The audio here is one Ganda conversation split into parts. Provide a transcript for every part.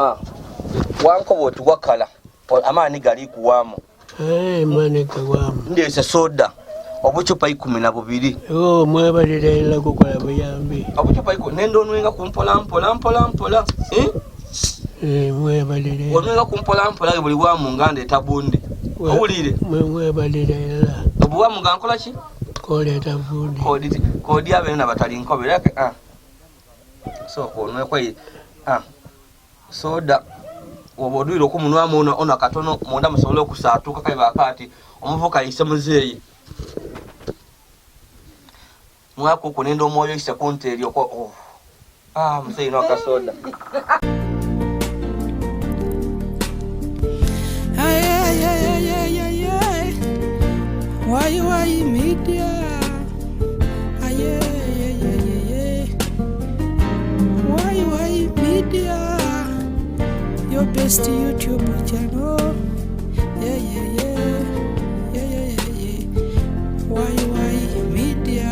Ah, wankoba oti wakala amaani gali kuwaamu. Amaani gawaamu. Ndeese soda obucupa 12. Oh, mwebalira ila kukola buyambi. Obucupa ikumi nenda onwenga ku mpola mpola mpola mpola. Eh? Eh, mwebalira. Onwenga ku mpola mpola buli wamu nga ndeeta bunde. Owulire? Mwebalira ila. Obuwamu nga nkola ki? Koleeta bunde. Kodi kodi abene nabatali nkobera. Ah. Sooka onweko ah. Soda oba odwire okumunwamu ono ono katono munda musobole okusaatuka kale bakaati omuvuka yise muzeeyi mwaka okwo nenda omwoyo ise kunte eri oko oh. Ah, muzeeyi no akasoda. Ay, ay, ay, ay, ay, ay, ay. Why, why, media? Ay, ay, ay, ay, ay, ay. Why, why, media? Your best YouTube channel. Yeah, yeah, yeah. Yeah, yeah, yeah, yeah. Why, why, media?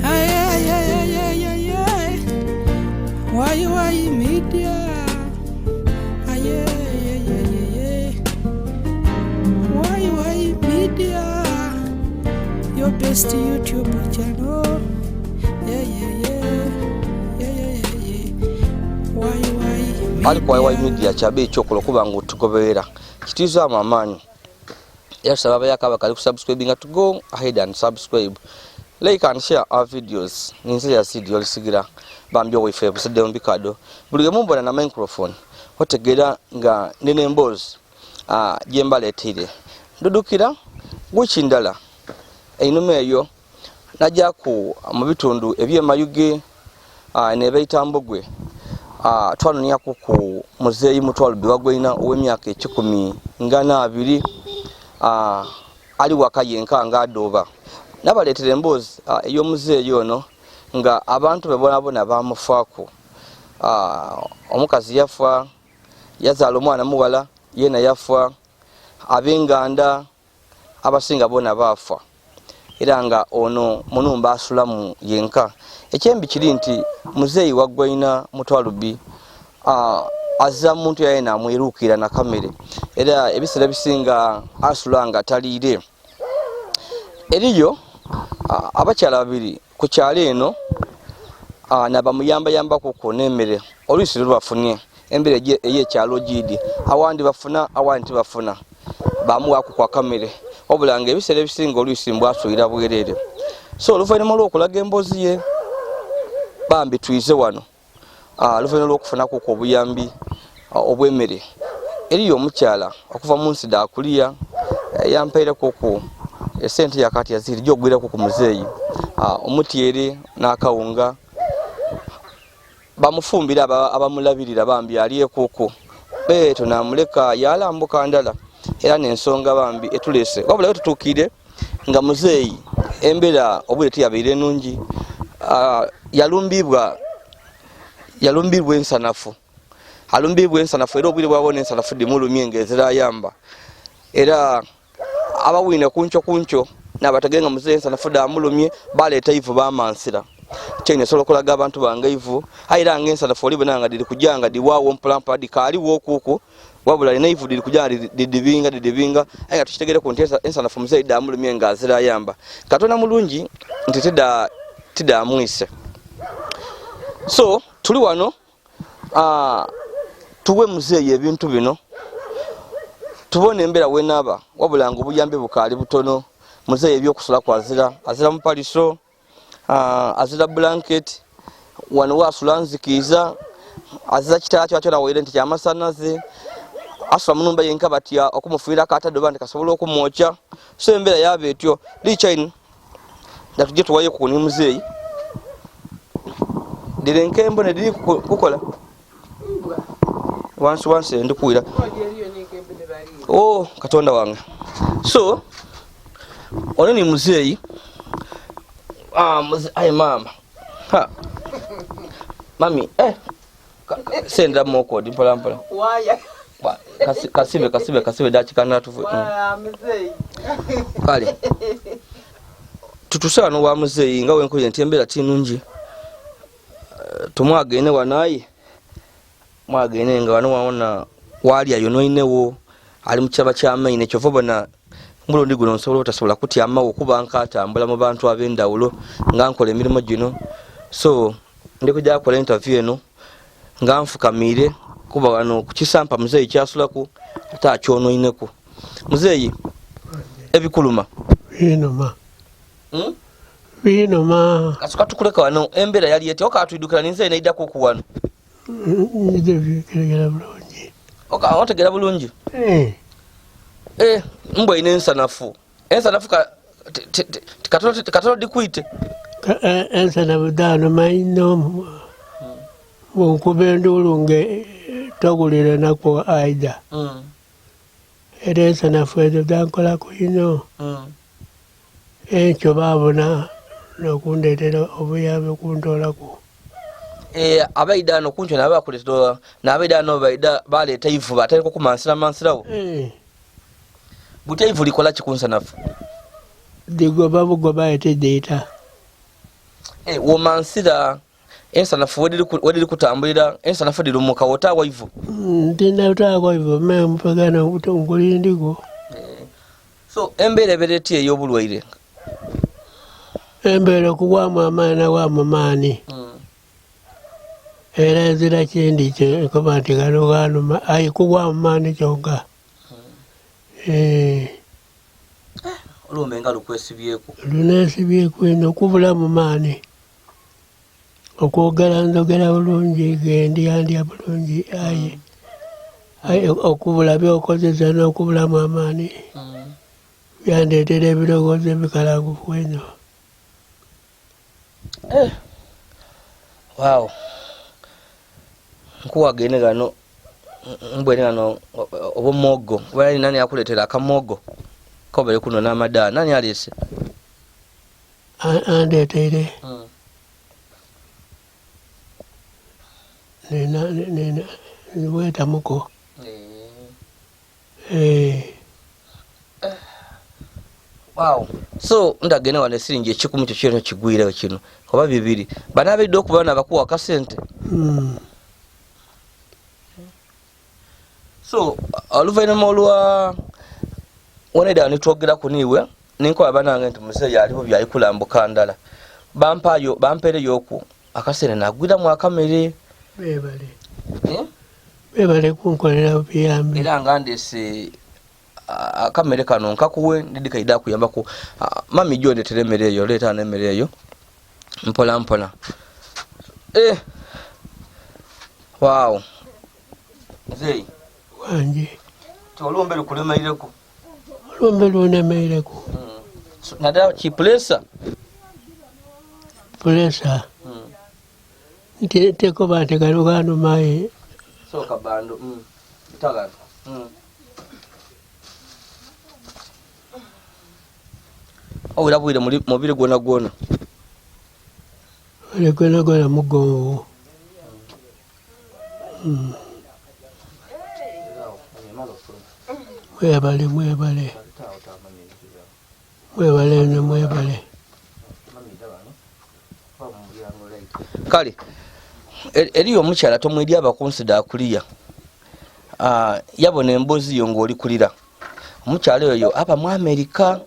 Ay, ay, ay, ay, ay, ay, ay. Why, why, media? Ay, ay, ay, ay, ay, ay. Why, why, media? Your best YouTube channel. Yeah, yeah, yeah. Yeah, yeah, yeah, yeah. Why, why, Ali kwa YY Media kyabe ekyokola okuba nga otugoberera kitizaamu amaanyi era tusaba abayaka abakali kusubscribinga to go ahead and subscribe, like and share our videos. Ninze Yazidi olisigira bambi owaife busedde mu bikado buli we mumbona na microphone otegeera nga nina emboozi gye mbaleeteire. Ndudukira wiiki ndala einuma eyo najjaku mu bitundu eby'emayuge nebeita Mbogwe. Twanonyaku ku muzeeyi Mutwalubi Wagwena ow'emyaka 102, ali waka yenka nga adooba. Nabaleetera emboozi ey'omuzeeyi ono nga abantu be bonabona bamufaako. Omukazi yafa, yazaala omwana muwala yena yafa, ab'enganda abasinga bona baafa, era nga ono munumba asulamu yenka. Ekyembi kiri nti muzeeyi Wagwaina Mutwalubi azza muntu yayena amweruukira na kamere, era ebiseera bisinga asula nga taliire. Eriyo abakyala babiri ku kyalo eno nabamuyambayambako n'emmere oluusi lwe bafunye embeera ey'ekyalo giidi awandi bafuna awandi tibafuna bamuwaku kwa kamere, wabula nga ebiseera ebisinga oluusi mbwasuulira bwereere. So oluvannyuma lw'okulaga emboozi ye bambi twize wano oluvannyuma lw'okufunaku obuyambi obw'emmere eriyo omukyala okuva mu nsi dakuliya yampaireko ku esente yakati yaziri gyogwirako ku muzeeyi omutyere n'akawunga bamufumbira abamulabirira bambi alyekuku beeto namuleka yalambuka ndala. Era n'ensonga bambi etuleese wabula tutuukire nga muzeeyi embeera obwire tiyabeire nungi. Yalumbibwa ensanafu, alumbibwa ensanafu era obwire bwabona ensanafu dimulumye ng'ezirayamba era abawine kuncho kuncho nabategenga muzeeyi ensanafu damulumye baleeta ivu bamansira kyene sobola okulaga abantu bange ivu aye era nga ensanafu olibona nga diri kujanga diwaawo mpolampola dikaaliwo okuku wabula lina ivu diri kujanga didibinga didibinga aye nga tukitegereku nti ensanafu muzeeyi damulumye nga azirayamba. Katonda mulungi nti tidamwise. So tuli wano tuwe muzeeyi ebintu bino tubone embeera wenaaba, wabula nga obuyambi bukaali butono. Muzeeyi ebyokusula kwazira azira mupaliso, azira blanket, wano wasula nzikiiza, azira kitala kyakyona waire nti kyamasanaze, asula munumba yenka batya okumufiirako atadde oba nti kasobola okumwokya. So embeera yaaba etyo lichain natujje tuwaye ku ni muzeeyi dire enkembo nediri kukola wansi wansi ndikuwira. Oh, Katonda wange. So ono ni muzeeyi ai mama ha mami sendera mokodi mpola mpola kasibe kasibe kasibe dakika natuvu. Kale Tutuse wano wa muzeeyi nga wenkoye nti embeera tinungi. Tumwagene wano aye mwagene nga wano wawona wali ayonoinewo ali mu kyaba kyamaine kyova obona mulundi guno nsobola obutasobola kutyamawo kuba nkatambula mu bantu ab'endawulo nga nkola emirimu gino. So ndi kujja kukola interview eno nga nfukamiire kuba wano ku kisampa muzeeyi kyasulaku ate akyonoineku. Muzeeyi ebikuluma binuma. Binuma. Kasuka tukuleka wano embeera yali etya okatwidukira ninze neiddaku ku wano. Ntegera bulungi. Otegera bulungi. Mbwa ine ensanafu. Ensanafu katono dikwite. Ensanafu dhanuma inho. Bw'onkuba enduulu nge togulira naku aidha. Era ensanafu ezo dhankolaku inho. Enkyo baabona n'okundetera obuyambi okuntolaku. Abaida ano kunkyo nabakuletera n'abaida ano baida baleeta eivu batandika okumansira mansirawo. Buti eivu likola ki ku nsanafu? Dhigoba bugoba aye tidhiita. Womansira ensanafu wediri kutambulira ensanafu dhirumuka wotaawo ivu? Tinataawo ivu me mpegano nkulindiku. So embeera ebeera etya ey'obulwaire? Embeera okuwaamu amaani nawaamu maani. Era nzira kindi kyenkoba nti gano ghanuma aye kuwaamu maani kyonka. Olumbe nga lukwesibyeku? Luneesibyeku inho okubulamu maani. Okwogera njogera bulungi gendya ndya bulungi aye okubula byokozesa n'okubulamu amaani byandetera ebirowoozo ebikalangufu einho. Waawo nkuwagene ghano mbwene ghano obumwogo kuba nani akuletera akamwogo kobere kuno n'amadaala nani alese? Andeteire. Nina bwetamuko. Wow. So ndagene wano esiringi ekikumi kyo kino kigwirewo kino oba bibiri banabaidde okuba nabakuwa akasente. So oluvannyuma olwa wanaida nitwogeraku niiwe ninkoba banange nti muzeeyi ali bubi ali kulambuka ndala bampayo bampeereyoku akasente nagwiramu akamere. Bebale. Bebale kunkolera buyambi. Era nga ndese akamere kano nkakuwe ndidika ida kuyambaku. Mami jo ndetere emmere eyo, leeta n'emmere eyo mpola mpola. Wow. Muzeeyi. Wangi. Olumbe lukulemeireku? Olumbe lunemeireku. So, naddala ki pulesa? Pulesa. Ntekoba nti gano ganuma aye. Sooka bando. Tagano. Owulira bwire mubiri gwona gwona? Mubiri gwona gwona mugonvu. Mwebale mwebale. Mwebale eno mwebale. Kale eriyo omukyala tomwidi abakunsida akuliya. Yabona embozi yo ng'oli kulira. Omukyala oyo aba mu Amerika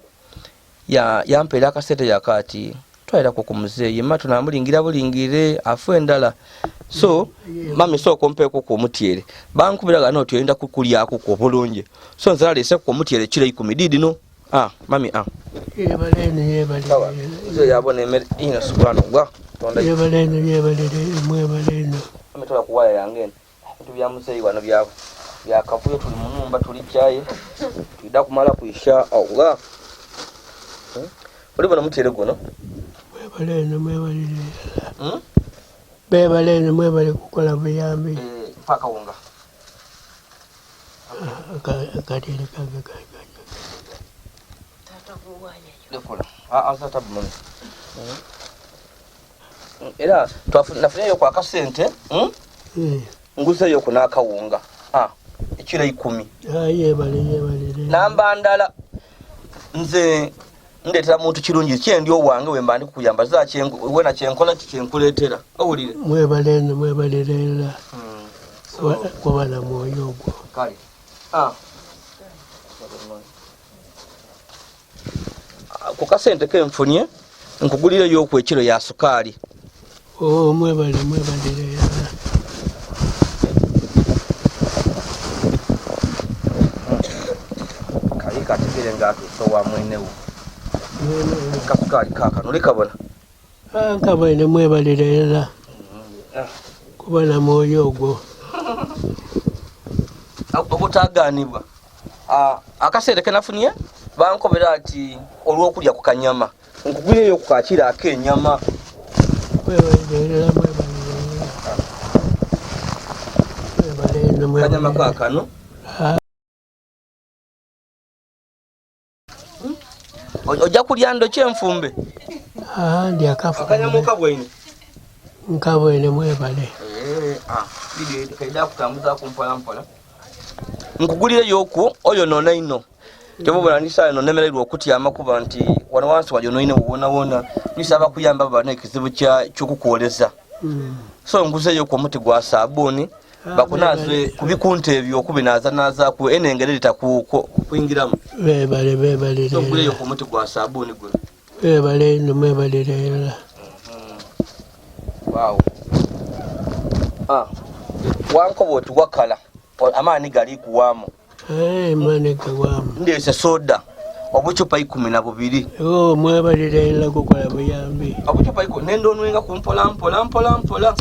yampeera akasente yakati twalirako ku muzeeyi ma tunamulingira bulingire afu endala. So mami sooka ompeeko ku omutyere bankubira gano oti oyenda kukulyaku ku obulungi. So nze naleese ku omutyere kiro 10 diidino. Mami Yebale eno yebale. Nze yabona emmere ino subhana Allah. Tonda. Yebale eno yebale mwebale eno. Mami tola kuwaya yange eno. Ebintu bya muzeeyi wano byakavuyo tuli mu numba tuli kyaye. Twida kumala kuisha Allah. Olibona omutyere guno? Mwebale eno mwebale. Bebale eno mwebale kukola buyambi. Mpaka wunga. Akatyere kange Lekola. Era nafunyeyo ku akasente, nguzeeyo ku n'akawunga. Ekiro 10. Yebale yebale. Namba ndala nze Ndetera muntu kirungi kyendi owange wemba ndi kukuyamba za wena kyenkola kyenkuleetera owulire. Mwebale ino, mwebalire era kuba na mwoyo ogwo. Kale ku kasente kenfunye nkugulireyo okwo ekiro ya sukaali. Oh, mwebale, mwebalire era. Kali kategere ng'atuuse owa mwenewo. Kasukaali kaakano likabona. Nkabaine mwebalire era kuba na mwoyo ogwo. Ogutaganibwa. Akaseera kenafunye bankobera ati olw'okulya ku kanyama nkugulireyo ku kakiro ak'enyama. Mwebalire era, mwebalire era. Mwebale ino, Kanyama mwebalire. kaakano. Ojja kulya ndo kyenfumbe. Ndi Akanyama akafumbe. okabwaine. Nkabwaine mwebale. Kaida kutambuzaku mpola mpola. Nkugulireyo okwo oyo nona ino. Tebubona ndisayo nonemererwa okutyama kuba nti wano wansi wali onoine wona wona nisaba kuyamba bana ekizibu ky'okukwoleza. So nguzeyo ku omuti gwa sabuuni bakunaze kubikunta ebyo okubinaazanaazaku enengere litakuingiramu. Bebale, bebalire So nguleyo era. ku muti gwa sabuuni guno. Mwebale ino, mwebalire era. Wow. Wankoba oti wakala amaani gali kuwaamu. Maani gawaamu. Ndeese soda obucupa 12. Oh, mwebalire era kukola buyambi. Obucupa ikumi nenda onwenga ku mpola mpola mpola mpola.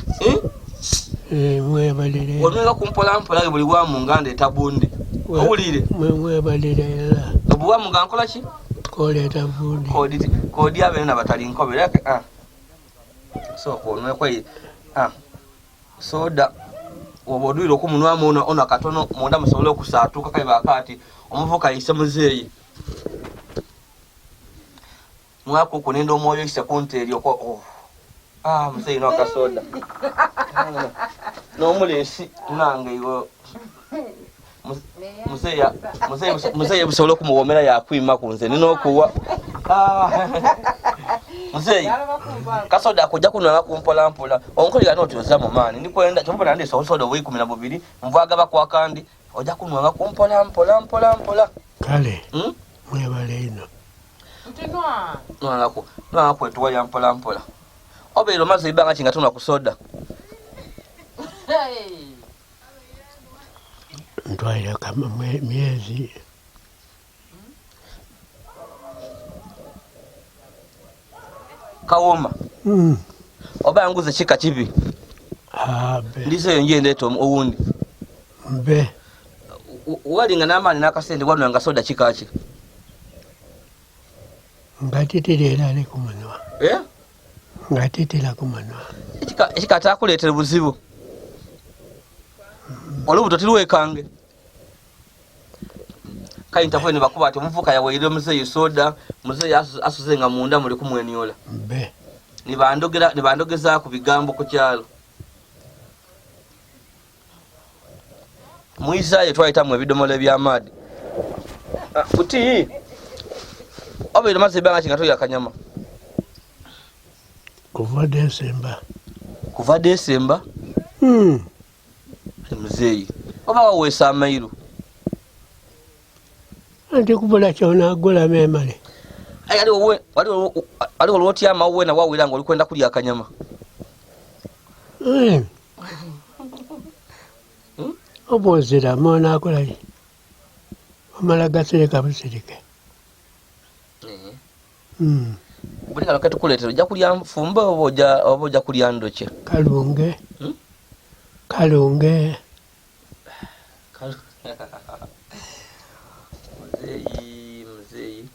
Mwebalire. Onwenga ku mpola mpola buli wamu nga ndeeta bundi. Owulire? Mwebalire era. Obuwamu nga nkola ki? Koleeta bundi. Kodi abene nabatali nkobera. Sooka onweko soda oba odwire okumunwamu ono katono munda musobole okusaatuka kale bakaati omuvuka ayise muzeeyi. Mwaku okwo nenda omwoyo ise ku nte eri okwo. Oh. Muzeeyi no akasoda. N'omuleesi nange iwe. Muzeeyi busobola okumuwomera yakwima ku nze nina okuwa. Muzeeyi kasoda akujja kunwanga ku mpola mpola. Onkolera n'oti ozza mu maanyi. Ndikwenda kyova nandese obusoda obw'ikumi na bubiri nvwagaba kwa kandi ojja kunwanga ku mpola mpola mpola mpola. Kale mwebale ino. Nwanga kwetuwa ya mpola mpola. Obeera omaze ebbanga ki nga tonwa ku soda? Ntwalira kama myezi. Kawoma. Oba nguze kika kibi. Abe. Ndiseyo nje ndeeta owundi. Mbe. Walinga n'amaanyi n'akasente wanwanga soda kika ki? Nga titira era ali ku munwa. Nga titira ku munwa. Ekika atakuleetera buzibu. Olubuto tilwekange. Kale ntakuwe ne bakuba ati omuvuka yaweerera omuzeeyi soda, muzeeyi asuze nga munda muli kumwenyola. Mbe. Nibandogeza ku bigambo ku kyalo. Mwizayo twayitamu ebidomola eby'amaadi. Buti obeera omaze ebbanga ki nga tolya kanyama? Kuva Desemba. Kuva Desemba? Muzeeyi oba waweesa amairu? Anti kubula ky'onaagula memale. Aye aliwo lw'otyama wena wawulira ng'oli kwenda kulya akanyama. Oba oziramu onaakola ki? Omala gasirika busirike. Buli kano ketukuleetera ojja kulya nfumbe oba ojja kulya ndokye? Kalunge. Kalunge. Muzeeyi, muzeeyi.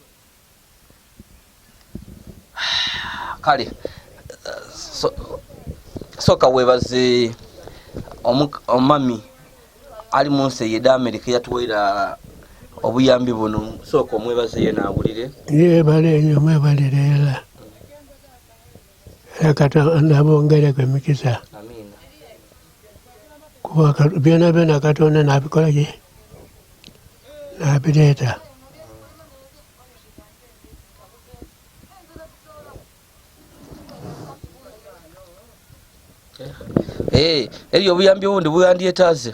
Kale sooka weebaze omumami ali mu nsi eyo eda Amerika eyatuweera obuyambi buno. Sooka omwebaze ye naawulire. Yeebale nnyo, mwebalire era. Era Katonda abongereko emikisa. Amiina. Kuba byonna byonna Katonda n'abikola ki? N'abireeta. Eh, eriyo obuyambi obundi bwewandyetaaze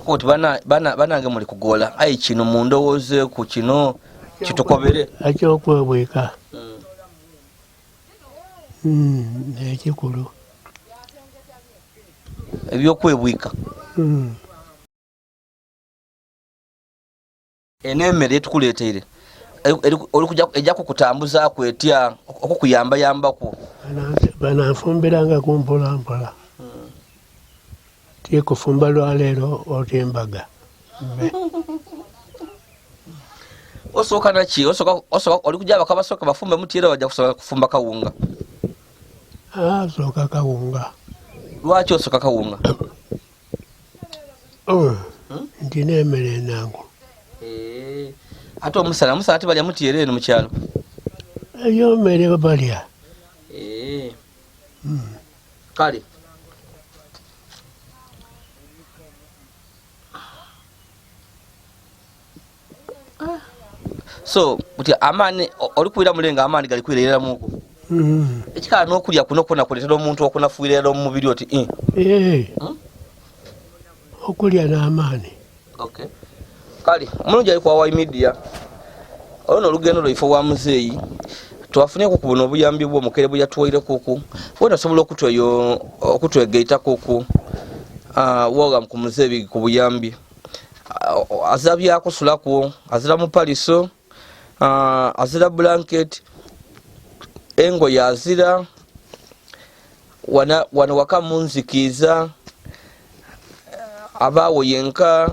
oti banange muli kugola aye kino mundowoozeeku kino kitukobere. Ekyokwebwika nekikulu. Ebyokwebwika. Eno emmere yetukuleeteire ejja kukutambuzaaku etya okukuyambayambaku? Bananfumbirangaku mpola mpola. Ti kufumba lwaleero oti embaga. Osooka naki? Osooka oli kuja abaka basooka bafumbe mutyere bajja kusooka kufumba kawunga? Sooka kawunga. Lwaki osooka kawunga? Oh, nti n'emmere enangu. Ate omusana, omusana tibalya mutyere eno mu kyalo? Eyo mmere balya. Kale. So, buti amaani oli kuwira mulenga amaani gali kwirera muku. Ekikala n'okulya kuno kwona kuleetera omuntu okunafuirera omu mubiri oti. Okulya n'amaani. Okay. Kale, omulungi ali kwa Media. Olwo n'olugendo lwaife wa muzeeyi. Twafunyeku ku buno obuyambi bwo omukere bwe yatuwaire kuku. Wena osobola okutwegaita kuku. Woga ku muzeeyi ku buyambi. Azira byakusulaku, azira mupaliso, azira blanket, engoye azira, wano waka munzikiiza, abaawo yenka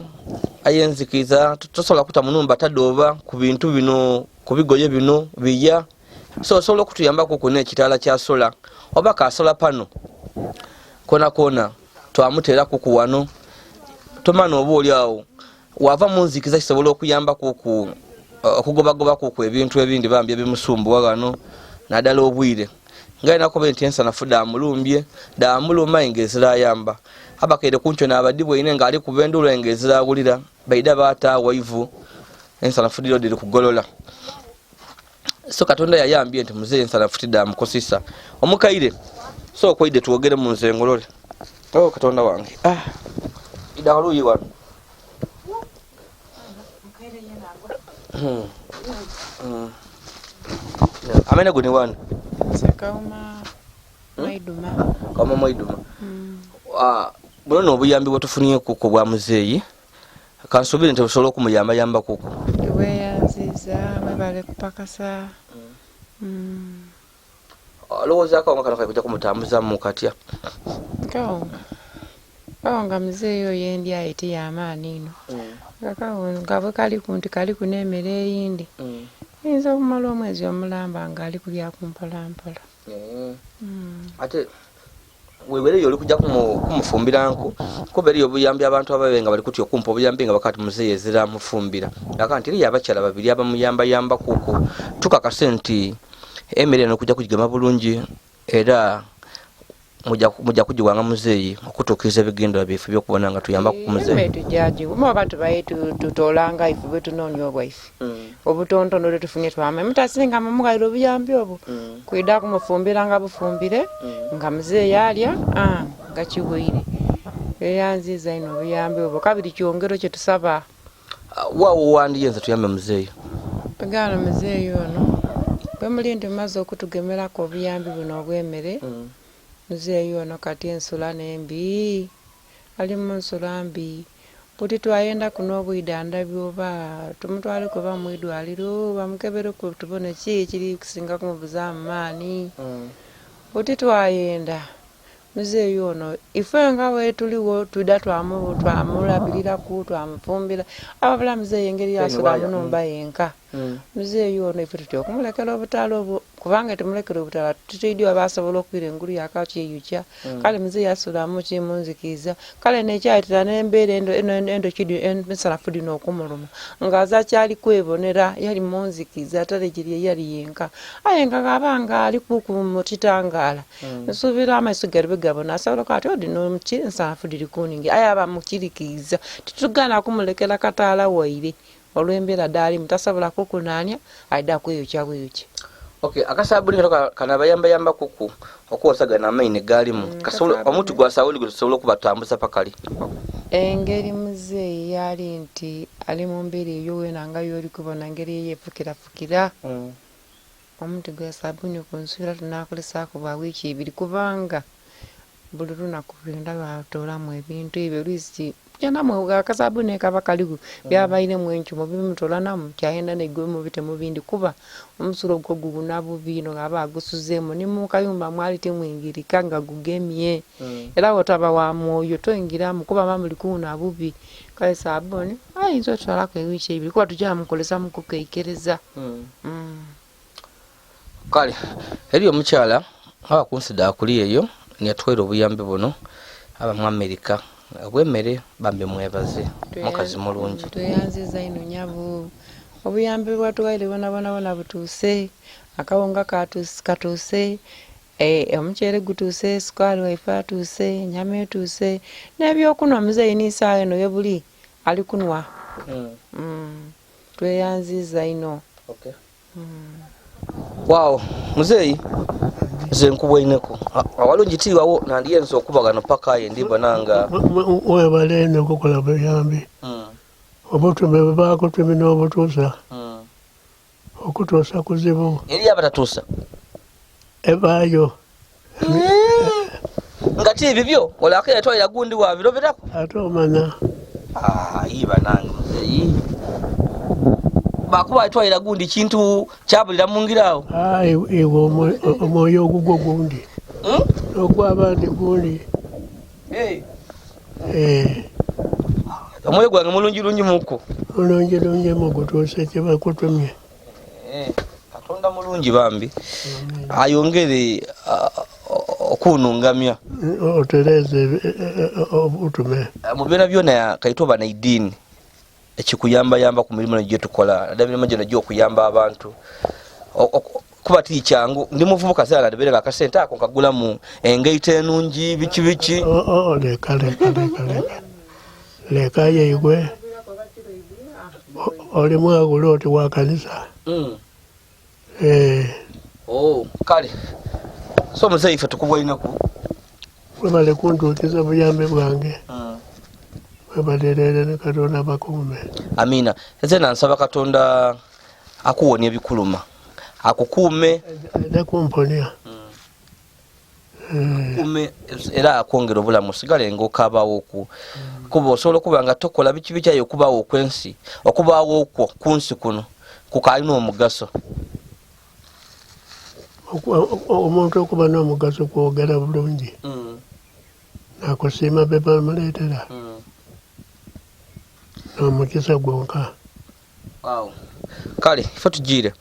ayenzikiiza, tosobola kuta munumba tadooba ku bintu bino, ku bigoye bino biya. So osobola okutuyambaku ku n'ekitaala kya sola oba ka sola pano kona kona twamuteeraku ku wano. Tomana oba oli awo wava munzikiza kisobola okuyambaku okugobagobaku ku ebintu ebindi bambi ebimusumbuwa wano naddala obwire. Nga nakobe nti ensanafu damulumbye, damuluma engezi ayamba. Abakaire kunkyo n'abadibwaine ng'ali kuba enduulu engezi awulira, baida baataawo ivu ensanafu dhiro dhiri kugolola. So Katonda yayambye nti muzeeyi ensanafu tidamukosisa. Omukaire so okweide twogere mu nze ngolole. Oh Katonda wange. Ida waluyi wano. Amene guni wano. Kauma Mwaiduma. Kauma Mwaiduma. Buno n'obuyambi bwe tufunye kuko bwa muzeeyi. Kansuubire nti busobola okumuyambayamba kuko. Weeyanziza mwebale kupakasa. Olowooza akawunga kano kali kujja kumutambuza mu katya? Kawunga. Kawunga muzeeyi oyo endya ye tiyamaani ino. Nga kawunga bwe kaliku nti kaliku n'emmere eyindi. Ayinza okumala omwezi omulamba ng'ali kulyaku mpola mpola. Ate webereyo oli kujja kumufumbira nku kuba eriyo obuyambi abantu ababe nga bali kutya okumpa obuyambi nga bakati muzeeyi ezira mufumbira. Aka nti eriyo abakyala babiri abamuyambayamba kuku. Tukakase nti emmere eno okujja kugigema bulungi era mujja kugiwanga muzeeyi okutuukiriza ebigendera byaife by'okubona nga tuyamba ku muzeeyi. Emmere tujja oba tubaye tutoolanga ife bwe tunoonya obwaife. Obutontono lwe tufunye twama. Mutasinga mumugaire obuyambi obwo. Kwida kumufumbira nga bufumbire, nga muzeeyi alya, nga kiweire. Eyanziiza ino obuyambi obwo. Kabiri kyongero kye tusaba. Waawo wandiyenze tuyambe muzeeyi. Gaano muzeeyi ono. Bwe muli nti mumaze okutugemerako obuyambi buno obw'emmere, muzeeyi ono kati ensula n'embi. Ali mu nsula mbi. Buti twayenda kuno obwidandhabi oba tumutwaleku oba mu idwaliro bamukebereku tubone ki ekiri kusinga kumubuzaamu maani. Buti twayenda muzeeyi ono ife nga bwe tuliwo twidha twamulabiriraku twamufumbira ababula muzeeyi engeri yasula mu nnhumba yenka. Muzeeyi ono ife tutya okumulekera obutaala obwo kubanga tumulekera obutaala titwidhi oba asobola okwira engulu yakakyeyukya. Kale muzeeyi asulamu ki munzikiiza. Kale nekyayitira n'embeera endhoki ensanafu dhino okumuluma ng'aze akyali kwebonera yali munzikiiza atale giri eyali yenka. Aye nga bw'aba nga ali kuku mu kitangaala nsuubira amaiso galibe gabona asobola okuba ati dhino ki ensanafu dhiri kuningira aye aba mukirikiiza. Titugaana kumulekera kataala waire olw'embeera dhalimu tasobola kukunaania aidha kweyokya bweyokye. Okay, akasabuni kano kanabayambayamba kuku okwoza gano amaine galimu. Kasobola omuti gwa sabuni gusobola okubatambuza pakali. Engeri muzeeyi yali nti ali mu mbeera eyo weena nga y'oli kubona ngeri eyefukirafukira. Omuti gwa sabuni kunsuubira tunaakolesaaku bwa wiiki ibiri kubanga buli lunaku lwenda lwatoolamu ebintu ebyo oluisi kyanamwe akasabuni kaba kaliku byabairemu encumo bimutolanamu kyayenda neigwe mubite mu bindi kuba omusulo gwo guguna bubi ino aba agusuzeemu ni mu kayumba mwali timwingirika nga gugemye. Era bw'otaba wa mwoyo toingiramu kuba muba muli kuwuna bubi. Kale sabuni ayinza otwalaku ewiiki eibiri kuba tukyamukolesa mu kukeikereza. Kale eriyo omukyala aba kunsi dha kuliya eyo niyatwaire obuyambi buno aba mu America obw'emmere bambi mwebaze mukazi mulungi. Tweyanziza inho nyabo. Obuyambi bwebatuwaire bwonabwona butuuse, akawunga katuuse, omuceere gutuuse, sukaali waife atuuse, enyama etuuse, n'ebyokunhwa muzeeyi ni saagha eno ghebuli ali kunhwa. Tweyanziza inho. Waawo muzeeyi nze nkubweineku awalungi tiwawo nandiyenze okuba ghano paka aye ndibona nga Webale ino okukola buyambi. Obutume bwe bakutumye n'obutuusa. Okutuusa kuzibu. Eriyo abatatuusa. Ebaayo. Nga ti bibyo ole ake yatwalira gundi wabiroberaku. Ate omanya. Ayi banange muzeeyi. Bakuba yatwalira gundi kintu kyabulira mu ngira awo. Iwe omwoyo ogugwo gundi. Ogw'abandi gundi. Omwoyo gwange mulungi lungi muku. Mulungi lungi mugutuuse kye bakutumye. Katonda mulungi bambi ayongere okunungamya. Otereeze obutume. Mu byona byona kaitwa bana idini ekikuyambayamba ku mirimu gye tukola naddala emirimu gino egy'okuyamba abantu. Kuba ti kyangu ndi muvubuka zaala ndibeere nga akasente ako nkagulamu engaito enungi biki biki. Leka leka leka leka leka yeigwe oli mwagula oti wa kanisa. Kale so muzeeyi ife tukubwaineku. Webale kuntuukiza buyambi bwange. Webale ne Katonda abakuume. Amina. Nze nansaba Katonda akuwonia ebikuluma akukuume. Aidha kumponia. Akukuume era akwongere obulamu osigale nga okabaawo okwo. Kuba osobola okuba nga tokola biki biki aye okubaawo okw'ensi, okubaawo okwo ku nsi kuno kukalina omugaso. Omuntu okuba n'omugaso kwogera bulungi. Nakusiima be bamuleetera. N'omukisa gwonka. Kale ife tujiire.